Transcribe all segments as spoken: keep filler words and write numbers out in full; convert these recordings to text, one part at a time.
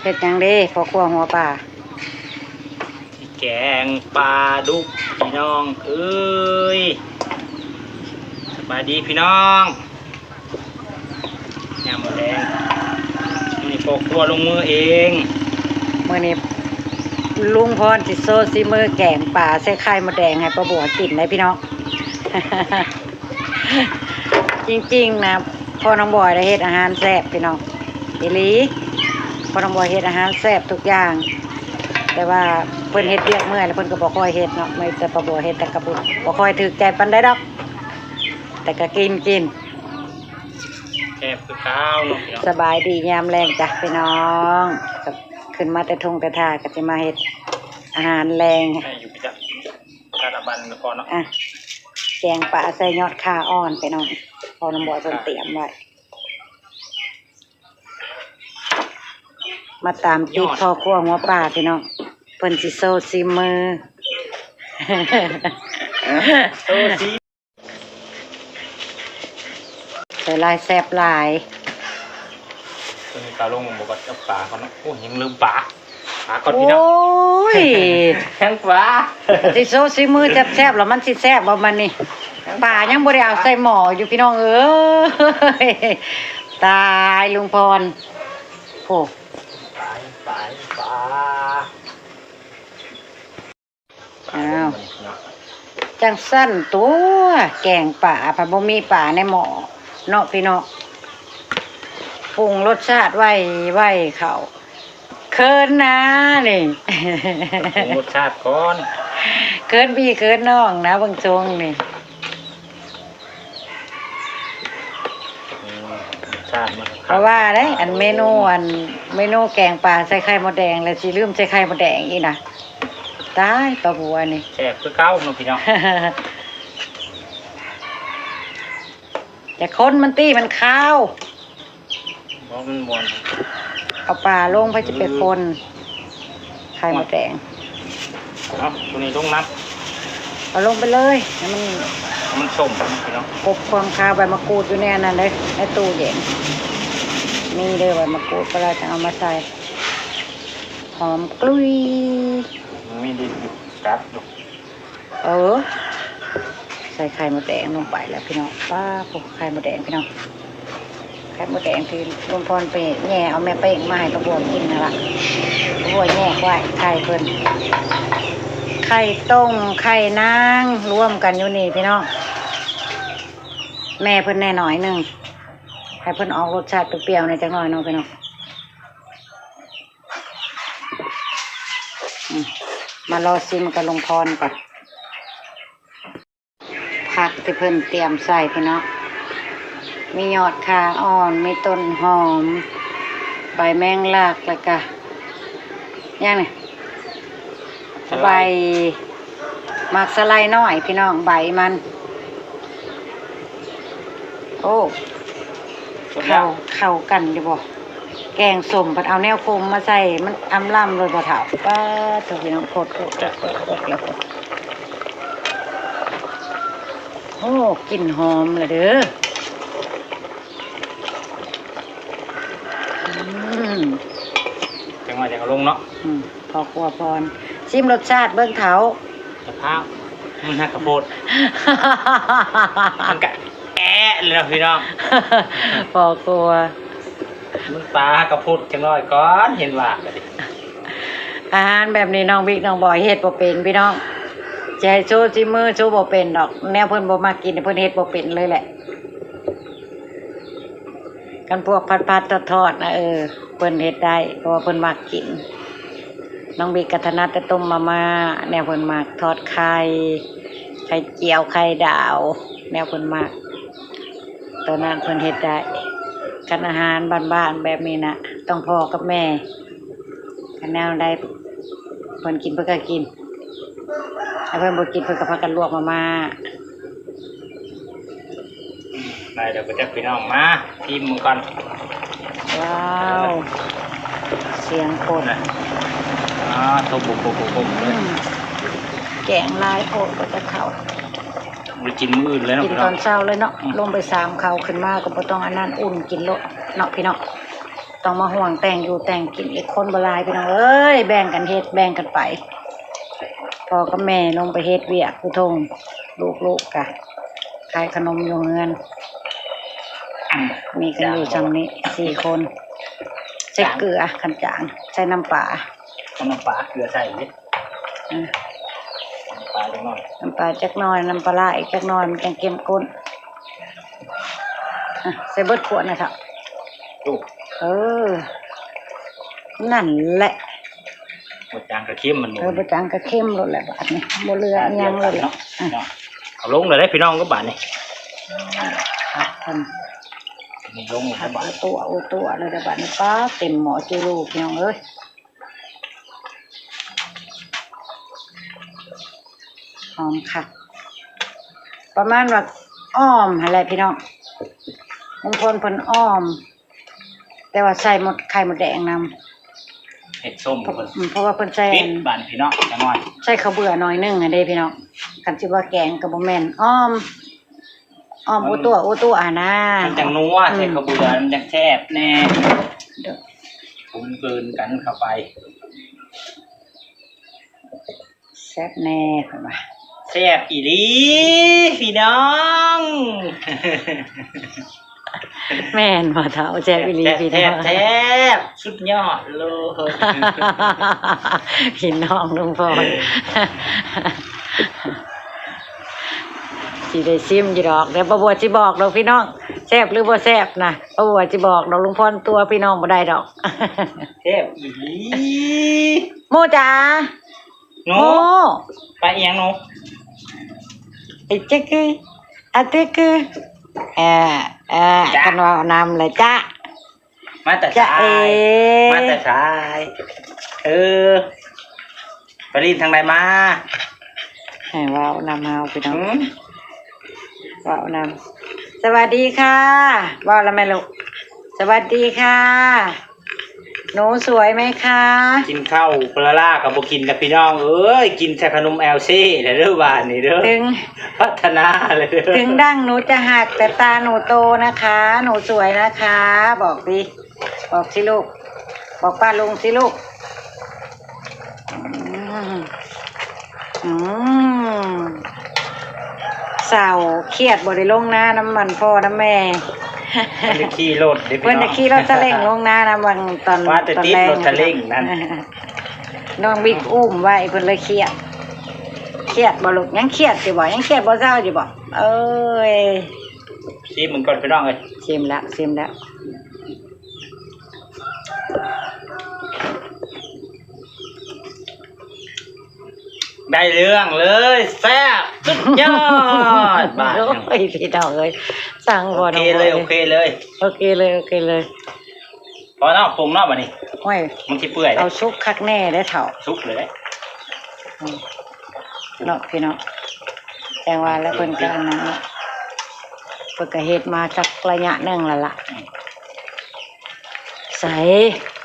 เฮ็ดหยังเด้พ่อครัวหัวป่า แกงปลาดุกพี่น้องเอ้ย สบายดีพี่น้อง ยามมื้อแลง มื้อนี้พ่อครัวลงมือเอง มื้อนี้ลุงพรสิโชว์ฝีมือแกงปลาใส่ไข่มดแดงให้ป้าบัวกินได้พี่น้อง จริงๆนะ พ่อน้องบอยได้เฮ็ดอาหารแซ่บพี่น้อง อีหลี พ่อน้องบอยเฮ็ดอาหารแซ่บทุกอย่าง แต่ว่าเพิ่นเฮ็ดเวียกเมื่อยแล้วเพิ่นก็บ่ค่อยเฮ็ดเนาะ มีแต่ป้าบัวเฮ็ด แต่ก็บ่ บ่ค่อยถูกใจปานใดดอก แต่ก็กินกิน แซ่บคือเก่าเนาะพี่น้อง สบายดียามแลงจ้ะพี่น้อง ก็ขึ้นมาแต่ทุ่งแต่ท่าก็สิมาเฮ็ดอาหารแลง ให้อยู่พี่จ้ะ การอบันก่อนเนาะ อ่ะ แกงปลาใส่ยอดข่าอ่อนพี่น้อง พ่อน้องบอยเพิ่นเตรียมไว้ มาตามติดพ่อครัวหัวป่าพี่น้อง เพิ่นสิโชว์ฝีมือ โชว์ฝี ใส่หลายแซ่บหลาย ตัวนี้ปลาลงบอกว่าเอาปลาก่อนเนาะ โอ้ย ยังลืมปลา ปลาก่อนพี่น้อง โอ้ย ยังปลา สิโชว์ฝีมือแซ่บๆ แล้วมันสิแซ่บบ่มันนี่ ปลายังบ่ได้เอาใส่หม้ออยู่พี่น้องเอ้ย ตายลุงพร โอ้ ปลา ปลา ปลา อ้าว จังซั่นตัว แกงปลา ผัดบ่มีปลาในหม้อเนาะพี่น้อง ปรุงรสชาติไว้ ไว้เขา เคินนะนี่ ปรุงรสชาติก่อน เคินพี่เคินน้องนะ เบิ่งทรงนี่ อืม รสชาติมัน เพราะว่าเด้ อันเมนู อันเมนูแกงปลาใส่ไข่มดแดง แล้วสิลืมใส่ไข่มดแดงอีกนะ ตาย ป้าบัวนี่ แซ่บคือเก่าเนาะพี่น้อง แต่คนมันตี้มันคาว บ่มันม่วน เอาปลาลงไปจะไปคน ไข่มดแดง เอาตัวนี้ลงน้ำ เอาลงไปเลย ให้มัน ให้มันส้มนะพี่น้อง กลบความคาว ใบมะกรูดอยู่ในอันนั้นเลย ในตู้เย็น มีเด้อใบมะกรูด ก็เราจะเอามาใส่ หอมกลุย มันมีดินอยู่ กัดอยู่ เออ ใส่ไข่มดแดงลงไปแล้วพี่น้อง ป้า โอ้ ไข่มดแดงพี่น้อง ไข่มดแดงที่ลุงพรไปแย่เอาแม่เป้งมาให้ป้าบัวกินนั่นล่ะ ป้าบัวแย่ไว้ไข่เพิ่น ไข่ต้ม ไข่นาง รวมกันอยู่นี่พี่น้อง แม่เพิ่นแน่หน่อยหนึ่ง ให้เพิ่นออกรสชาติเปรี้ยวๆ ในอยจักหน่อยเนาะพี่น้อง อืม มารอชิมกับลุงพรก่อน ผักที่เพิ่นเตรียมใส่พี่น้อง มียอดข่าอ่อน มีต้นหอม ใบแมงลัก แล้วก็ หยังนี่ สะไลด์ ใบหมากสะไลด์น้อยพี่น้อง ใบมัน โอ้ เข้า เข้ากันอยู่บ่ แกงส้มผัดเอาแนวขมมาใส่ มันอำลำเลยบ่เฒ่า ป๊าดโธ่พี่น้อง โพดโพดโพดโพดโพดแล้วโพด โอ้ กลิ่นหอมเลยเด้อ อืม จังหวะจังเอาลงเนาะ อืม พอครัวพร ชิมรสชาติเบิ่งเฒ่า สภาพ มันหักข้าวโพด มันกะแอะเลยเนาะพี่น้อง พอครัว มันปลาหักข้าวโพดจังน้อยก่อน เห็นว่าก็ดิ อาหารแบบนี้น้องบิ๊กน้องบอยเฮ็ดบ่เป็นพี่น้อง จะให้โชว์ฝีมือโชว์บ่เป็นดอก แนวเพิ่นบ่มักกินเพิ่นเฮ็ดบ่เป็นเลยแหละ คันพวกผัดๆ ทอดๆ นะ เออ เพิ่นเฮ็ดได้ เพราะว่าเพิ่นมักกิน น้องบิ๊กก็ถนัดแต่ต้มมาม่า แนวเพิ่นมัก ทอดไข่ ไข่เจียว ไข่ดาว แนวเพิ่นมัก ตอนนั้นเพิ่นเฮ็ดได้ คันอาหารบ้านๆ แบบนี้นะ ต้องพ่อกับแม่ คันแนวใดเพิ่นกินเพิ่นก็กิน ถ้าเพิ่นบ่กินเพิ่นก็พากันลวกมาม่า ได้ เดี๋ยวไปจักพี่น้องมา พิมพ์มึงก่อน ว้าว เสียงคน นะ อ๋อ ตบบุบบุบบุบบุบเลย อืม แกงหลายโพดก็จะเข้า บ่ได้กินมื้ออื่นเลยเนาะ กินตอนเช้าเลยเนาะ อืม ลงไปสามเขาขึ้นมาก็บ่ต้องอันนั้น อุ่นกินโลดเนาะพี่น้อง ต้องมาห่วงแต่งอยู่แต่งกินอีก คนบ่หลายพี่น้องเอ้ย แบ่งกันเฮ็ดแบ่งกันไป พ่อกับแม่ลงไปเฮ็ดเวียกอยู่ทุ่ง ลูกๆกะขายขนมอยู่เฮือน อืม มีกันอยู่ส่ำนี้สี่คน ใส่เกลือ คันจาง ใส่น้ำปลา เอาน้ำปลาเกลือใส่นิด อืม น้ำปลาจักหน่อย น้ำปลาจักหน่อย น้ำปลาร้าอีกจักหน่อย มันจั่งเข้มข้น อ่ะ ใส่เบิดขวดนะเฒ่า โอ้ เออ นั่นแหละ บ่จางกะเข้มมัน เออ บ่จางกะเข้มโลดแหละบาดนี้ บ่เหลืออิหยังโลดแหละ เนาะ อ่ะ เนาะ เอาลงเลยเด้อพี่น้องก็บาดนี้ อ่ะ ครับท่าน นี่ลงเลย ผัด บาด โอตัว โอตัวเลยเด้อบาดนี้ ป๊าด เต็มหม้อจุลูพี่น้องเอ้ย หอมคัก ประมาณว่าอ้อมหั่นแหละพี่น้อง ลุงพลเพิ่นอ้อม แต่ว่าใส่มด ไข่มดแดงนำ เฮ็ดส้ม เพราะ เพิ่น อืม เพราะว่าเพิ่นใส่ ปิดบาดพี่น้องจักหน่อย ใส่ข้าวเบื่อหน่อยหนึ่งหั่นเด้พี่น้อง คันสิว่าแกงก็บ่แม่น อ้อม อ้อม มัน โอตัว โอตัวหั่นนะ มันจั่งนัว อืม ใส่ข้าวเบื่อมันจั่งแซ่บแน่ เด้อ ปรุงเกินกันเข้าไป แซ่บแน่เพิ่นว่า แซ่บอีหลีพี่น้อง แม่นบ่เฒ่า แซ่บอีหลีพี่น้อง แซ่บ แซ่บ สุดยอดเลย พี่น้องลุงพล สิได้ซิมอยู่ดอก เดี๋ยวป้าบัวสิบอกดอกพี่น้อง แซ่บหรือบ่แซ่บนะ ป้าบัวสิบอกดอก ลุงพลตัวพี่น้องบ่ได้ดอก แซ่บอีหลี หมู่จ๋า หนู หมู่ ไปอีหยังหนู ไอ้เจ๊กึ อาเจ๊กึ เออ เออ จ๊ะ คันเว้านำเลยจ๊ะ มาแต่ จ๊ะ สาย เอ๋ มาแต่สาย เออ ไปเล่นทางใดมา ให้เว้านำเฮาพี่น้อง หืม เว้านำ สวัสดีค่ะ เว้าแล้วแม่ลูก สวัสดีค่ะ หนูสวยไหมคะ กินข้าวพลาล่ากับบ่กินแล้วพี่น้องเอ้ย กินแต่ขนมแอลเซ่แล้วเด้อบ้านนี้เด้อ ถึง พัฒนาเลยเด้อ ถึงดั้งหนูจะหักแต่ตาหนูโตนะคะ หนูสวยนะคะ บอกสิ บอกสิลูก บอกป้าลุงสิลูก อืม อืม เศร้าเครียดบ่ได้ลงนานำมันพ่อนำแม่ เพิ่นได้ขี่รถเด้พี่น้อง เพิ่นได้ขี่รถซาเล้งลงนานำวังตอน ว่าแต่ติด ตอนแลง รถซาเล้งนั่น น้องบิ๊กอุ้มไว้เพิ่นเลยเครียด เครียดบ่ลูก ยังเครียดอยู่บ่ ยังเครียดบ่เศร้าอยู่บ่ เอ้ย ชิมมันก่อนพี่น้องเอ้ย ชิมแล้ว ชิมแล้ว ได้เรื่องเลย แซ่บ สุดยอด บาด โอ้ย พี่น้องเอ้ย สั่งก่อน โอเคเลย โอเคเลย โอเคเลย โอเคเลย พอเนาะ ปรุงเนาะบัดนี้ โอ้ย มันสิเปื่อยเด้ เอาสุกคักแน่เด้อเฒ่า สุกเลยเด้ อืม เนาะพี่น้อง แต่ว่าแล้วเพิ่นก็อันนั้นเนาะ เพิ่นก็เฮ็ดมาสักระยะหนึ่งแล้วล่ะ ใส่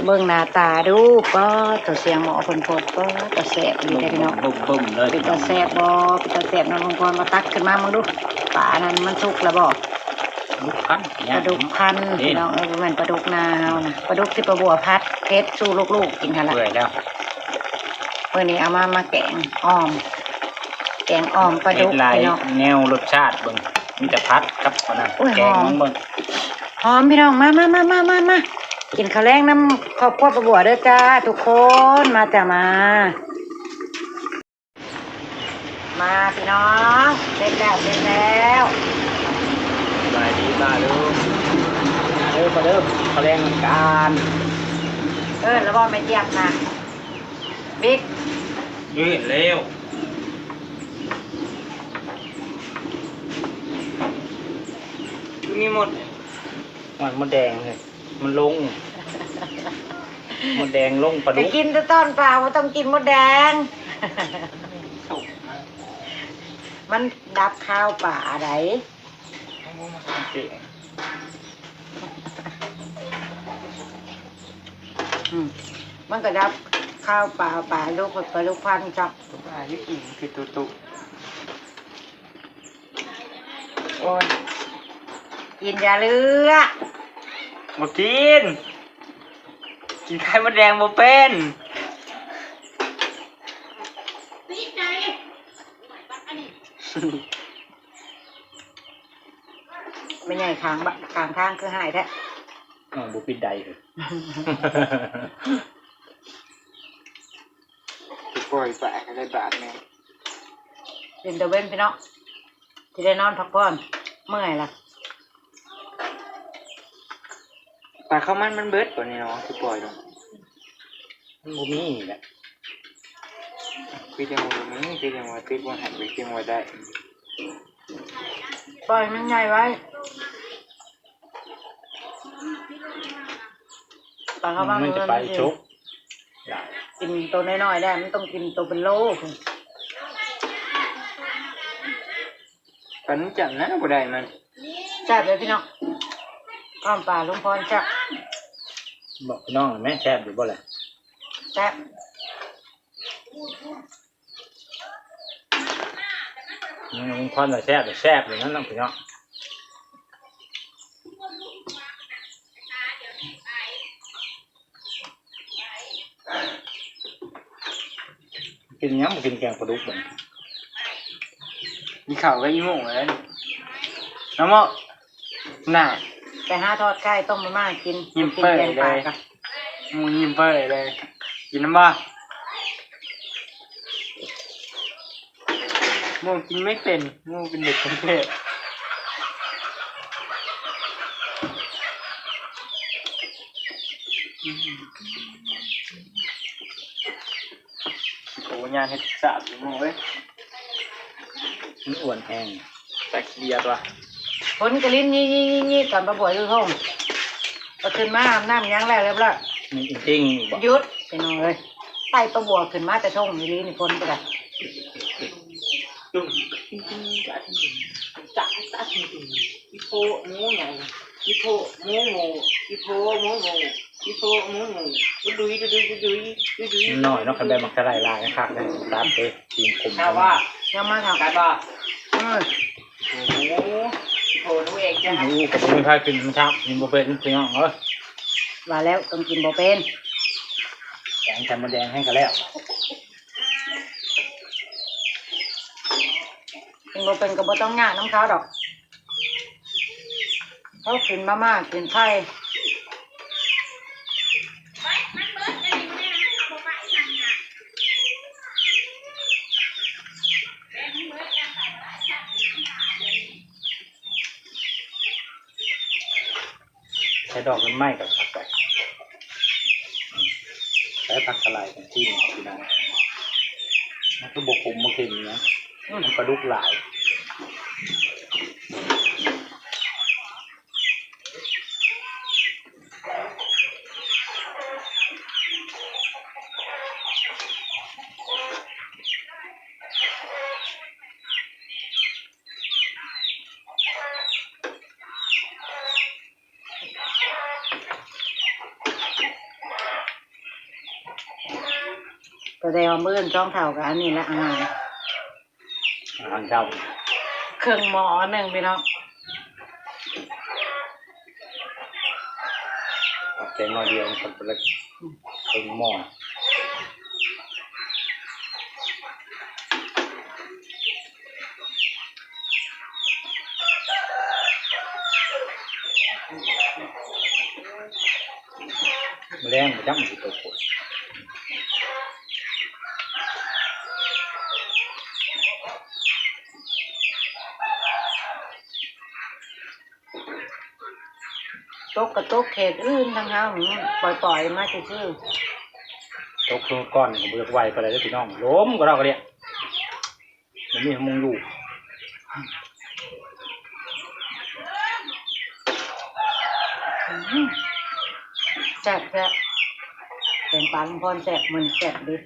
เบิ่งหน้าตาดู ป๊าด ตัวเสียงหม้อเพิ่นโพด ป๊าด ตาแซ่บอีหลีเด้อพี่น้อง บึ้มๆเลย เป็นตาแซ่บบ่ เป็นตาแซ่บเนาะ ลุงพลมาตักขึ้นมามึงดู ปลานั้นมันสุกแล้วบ่ ปลาดุกพัน ปลาดุกพัน นี่ พี่น้องเอ้ย บ่แม่นปลาดุกนาเฮานะ ปลาดุกที่ป้าบัวผัดเผ็ดสู่ลูกๆกินหั่นล่ะ เปื่อยแล้ว มื้อนี้เอามา มาแกงอ่อม แกงอ่อมปลาดุก เฮ็ดหลาย พี่น้อง แนวรสชาติเบิ่ง มีแต่ผัดกับอันนั้น อุ้ย แกง หอม มันเบิ่ง หอมพี่น้อง มา มา กินข้าวแลงนำครอบครัวป้าบัวเด้อจ้า ทุกคน มาจ้ะ มา มาพี่น้อง เสร็จแล้ว เสร็จแล้ว สบายดีป้าลุง มาเด้อ มาเด้อ ข้าวแลงนำกัน เออ แล้วบ่แม่เจี๊ยบนะ บิ๊ก นี่เห็นแล้ว คือมีมด มันมดแดงเลย มันลง มดแดงลงปลาดุก ไปกินแต่ตอนปลา บ่ต้องกินมดแดง มันดับคาวปลาใด อืม มันก็ดับคาวปลา ปลาลูก ปลาลูกพันธุ์จ้ะ ปลาที่กินคือตุ๊ตุ๊ โอ้ย กินอย่าเลือก บ่กิน กินไข่มดแดงบ่เป็น แม่ใหญ่ข้างบะ ข้างทางคือหายแท้ น้องบ่ปิดใด๋เหรอ สิปล่อยไปก็ได้บาทแม่ เล่นตะเวนพี่น้อง สิได้นอนพักผ่อน เมื่อยล่ะ ปลาข้าวมันมันเบิดบ่นี่เนาะ สิปล่อยลง มันบ่มีแหละ คือจังว่าบ่มี คือจังว่าติดบ่หัน คือจังว่าได้ ปล่อยมันใหญ่ไว้ ปลาข้าวมัน มันจะไป มัน ชก กินตัวน้อยๆได้ มันต้องกินตัวเป็นโล ปลาน้ำจับนะ บ่ได้มัน แซ่บเลยพี่น้อง อ้อมปลาลุงพรแซ่บ บอกพี่น้องแม่แซ่บอยู่บ่ล่ะ แซ่บ อืม ลุงพรน่ะแซ่บ แซ่บอยู่นั่นน่ะพี่น้อง กินหยัง บ่กินแกงปลาดุกบัดนี้ มีข้าวกับอีโม่เลย น้องโม่ น่ะ ไปหาทอดไข่ต้มมาม่ากิน ยิ้มเป้ยเลย กินแกงปลากัน หมูยิ้มเป้ยเลย กินน้ำบ่ โม่กินไม่เป็น โม่เป็นเด็กกรุงเทพ โอ้ งานเฮ็ดสาบอยู่โม่เว้ย มันอ้วนแฮง แต่ขี้เดียดว่ะ ฝนกะลิ้นยี่ๆๆๆ ตอนปลาบวยอยู่ท่ง ก็ขึ้นมาอาบน้ำหยังแล้วเรียบร้อย นี่จริงๆ บ่ หยุด พี่น้องเอ้ย ไต่ปลาบวยขึ้นมาแต่ท่งอีหลีนี่ ฝนก็ได้ อีโพหมูหยัง อีโพหมูหมู อีโพหมูหมู อีโพหมูหมู ดุยดุยดุยดุยดุยดุยดุย มันน้อยเนาะ คันได้หมากกะไล่หลายคักเลย ตัดเด้ กินขม เอาว่า ยังมาถาม กัดบ่ เออ โอ้โห อีโพหนูเองจ้ะ หมูกับหมูไทยกินมันครับ กินบ่เป็นพี่น้องเอ้ย ว่าแล้วต้องกินบ่เป็น แกงไข่มดแดงให้ก็แล้ว กินบ่เป็นก็บ่ต้องยากนำเขาดอก เขากินมาม่ากินไข่ ใส่ดอกมันไหม้กับผักไป ใส่ผักกะหล่ำกันที่นี่พี่น้อง มันก็บ่ขมบ่เค็มนะ อืม มันปลาดุกหลาย แสดงว่ามื้ออื่นสองเฒ่าก็อันนี้ละอาหาร อาหารเช้า เครื่องหม้อหนึ่งพี่น้อง เอาแกงหน่อเดียวมันก็เล็ก เครื่องหม้อ มื้อแลงบ่จักมันสิตกฝน ตกก็ตกเขตอื่นทางเฮานี่ ปล่อยๆมาซื่อๆ ตกลงก่อนก็บ่อยากไหวปานใดเด้อพี่น้อง ลมก็เราก็เรียก มันมีมุงอยู่ อืม แซ่บแซ่บ เป็นปลาลุงพรแซ่บ มันแซ่บดิ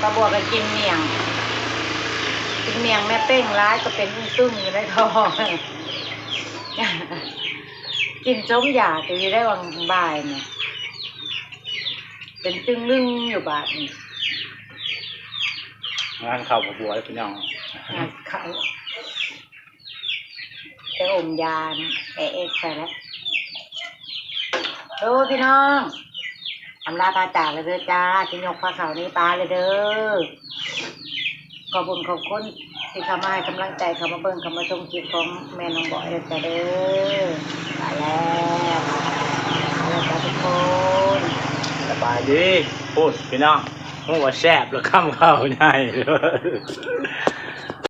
ปลาบัวก็กินเมี่ยง กินเมี่ยงแม่เป้งหลายก็เป็นอึ้งตึงอยู่ในท้อง กินสมอยากอยู่ได้วังบ่ายเนี่ย เป็นตึงลึงอยู่บาดนี่ งานเข้ากับบัวพี่น้อง งานเขาไปอมยาแอเอ็กไปแล้ว โอ้พี่น้อง อำลาพาจากเลยเด้อจ้า สิยกพาเขานี้ปาเลยเด้อ ขอบคุณขอบคุณที่เข้ามาให้กำลังใจ เข้ามาเบิ่ง เข้ามาชมคลิปของแม่น้องบอยเด้อจ้าเด้อ ไปแล้ว ไปแล้วจ้าทุกคน สบายดีพูดพี่น้อง หัวแซบแล้วคำเข้าใหญ่เลย